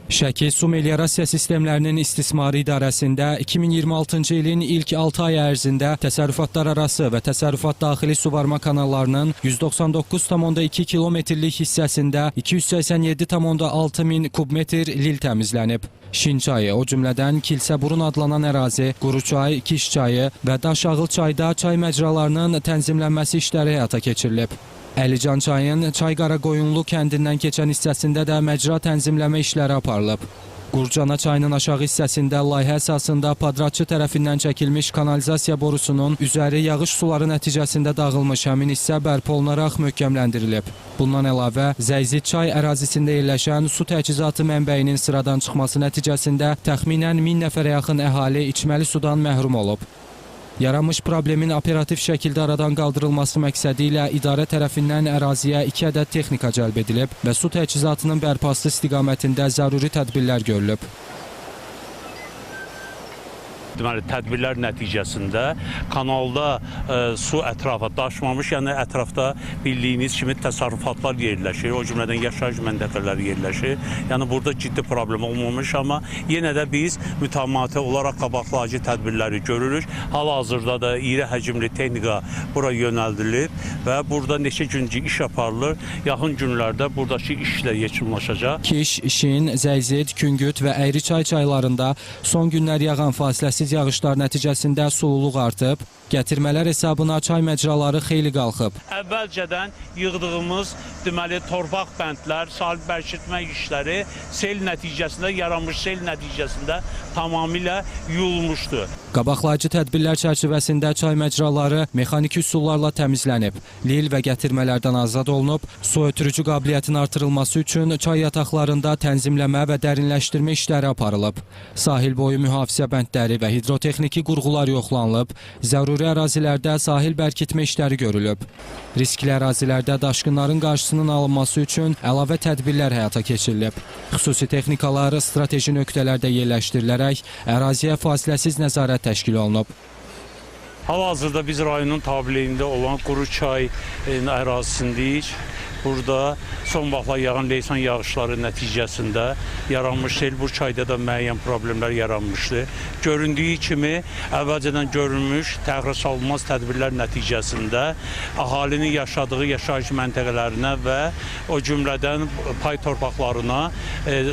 Şəki Su Meliorasiya Sistemlərinin İstismarı İdarəsində 2026-cı ilin ilk 6 ayı ərzində təsərrüfatlar arası və təsərrüfat daxili suvarma kanallarının 199,2 kilometrlik hissəsində 287,6 min kubmetr lil təmizlənib. Şin çayı, o cümlədən Kilsəburun adlanan ərazi, Quruçay, Kiş çayı və Daşağıl çayda çay məcralarının tənzimlənməsi işləri həyata keçirilib. Əlican çayın Çayqaraqoyunlu kəndindən keçən hissəsində də məcra tənzimləmə işləri aparılıb. Qurcana çayının aşağı hissəsində layihə əsasında podratçı tərəfindən çəkilmiş kanalizasiya borusunun üzəri yağış suları nəticəsində dağılmış həmin hissə bərpa olunaraq möhkəmləndirilib. Bundan əlavə, Zəyzit çay ərazisində yerləşən su təchizatı mənbəyinin sıradan çıxması nəticəsində təxminən 1000 nəfərə yaxın əhali içməli sudan məhrum olub. Yaranmış problemin operativ şəkildə aradan qaldırılması məqsədi ilə idarə tərəfindən əraziyə 2 ədəd texnika cəlb edilib və su təchizatının bərpası istiqamətində zəruri tədbirlər görülüb. Deməli, tədbirlər nəticəsində kanalda su ətrafa daşmamış, yəni ətrafda bildiyiniz kimi təsərrüfatlar yerləşir, o cümlədən yaşayış məntəqələri yerləşir. Yəni burada ciddi problem olmamış, amma yenə də biz mütəmadi olaraq qabaqlayıcı tədbirləri görürük. Hal-hazırda da iri həcmli texnika bura yönəldilib və burada neçə güncü iş aparılır. Yaxın günlərdə buradakı işlə yekunlaşacaq. Kiş, Şin, Zəyzit, Küngüt və Əyriçay çaylarında son günlər yağan fasiləsiz yağışlar nəticəsində sululuq artıb, gətirmələr hesabına çay məcraları xeyli qalxıb. Əvvəlcədən yığdığımız deməli torpaq bəndlər, sahil bərkitmə işləri sel nəticəsində yaranmış sel nəticəsində tamamilə yuyulmuşdu. Qabaqlayıcı tədbirlər çərçivəsində çay məcraları mexaniki üsullarla təmizlənib, lil və gətirmələrdən azad olunub, su ötürücü qabiliyyətin artırılması üçün çay yataqlarında tənzimləmə və dərinləşdirmə işləri aparılıb. Sahil boyu mühafizə bəndləri və hidrotexniki qurğular yoxlanılıb, zəruri ərazilərdə sahil bərkitmə işləri görülüb. Riskli ərazilərdə daşqınların qarşısının alınması üçün əlavə tədbirlər həyata keçirilib. Xüsusi texnikalar strateji nöqtələrdə yerləşdirilərək əraziyə fasiləsiz nəzarət təşkil olunub. Hal-hazırda biz rayonun tabeliyində olan Quruçay ərazisindəyik. Burada son vaxtlar yağan leysan yağışları nəticəsində yaranmış sel bu çayda da müəyyən problemlər yaranmışdı. Göründüyü kimi əvvəlcədən görülmüş təxirə salınmaz tədbirlər nəticəsində əhalinin yaşadığı yaşayış məntəqələrinə və o cümlədən pay torpaqlarına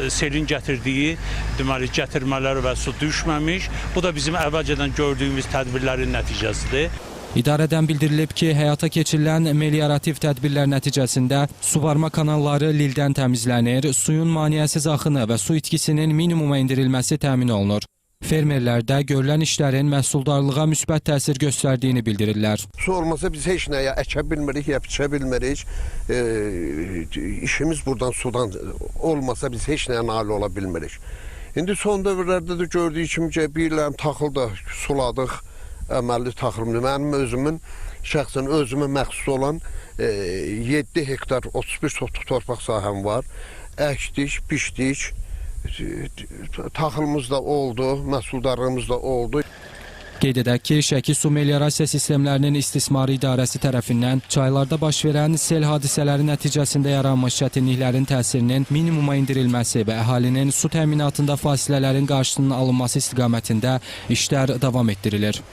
selin gətirdiyi deməli gətirmələr və su düşməmiş. Bu da bizim əvvəlcədən gördüyümüz tədbirlərin nəticəsidir. İdarədən bildirilib ki, həyata keçirilən meliorativ tədbirlər nəticəsində suvarma kanalları lildən təmizlənir, suyun maneəsiz axını və su itkisinin minimuma endirilməsi təmin olunur. Fermerlər də görülən işlərin məhsuldarlığa müsbət təsir göstərdiyini bildirirlər. Su olmasa biz heç nəyə əkə bilmirik, ya biçə bilmirik. İşimiz buradan sudan olmasa biz heç nəyə nail ola bilmirik. İndi son dövrlərdə də gördüyü kimi ki, bir taxıl da suladıq, əməlli taxılımdır. Mənim özümün, şəxsən özümə məxsus olan 7 hektar 31 sotluq torpaq sahəm var. Əkdik, biçdik, taxılımız da oldu, məhsuldarlığımız da oldu. Qeyd edək ki, Şəki Su Meliorasiya Sistemlərinin İstismarı İdarəsi tərəfindən çaylarda baş verən sel hadisələri nəticəsində yaranmış çətinliklərin təsirinin minimuma endirilməsi və əhalinin su təminatında fasilələrin qarşısının alınması istiqamətində işlər davam etdirilir.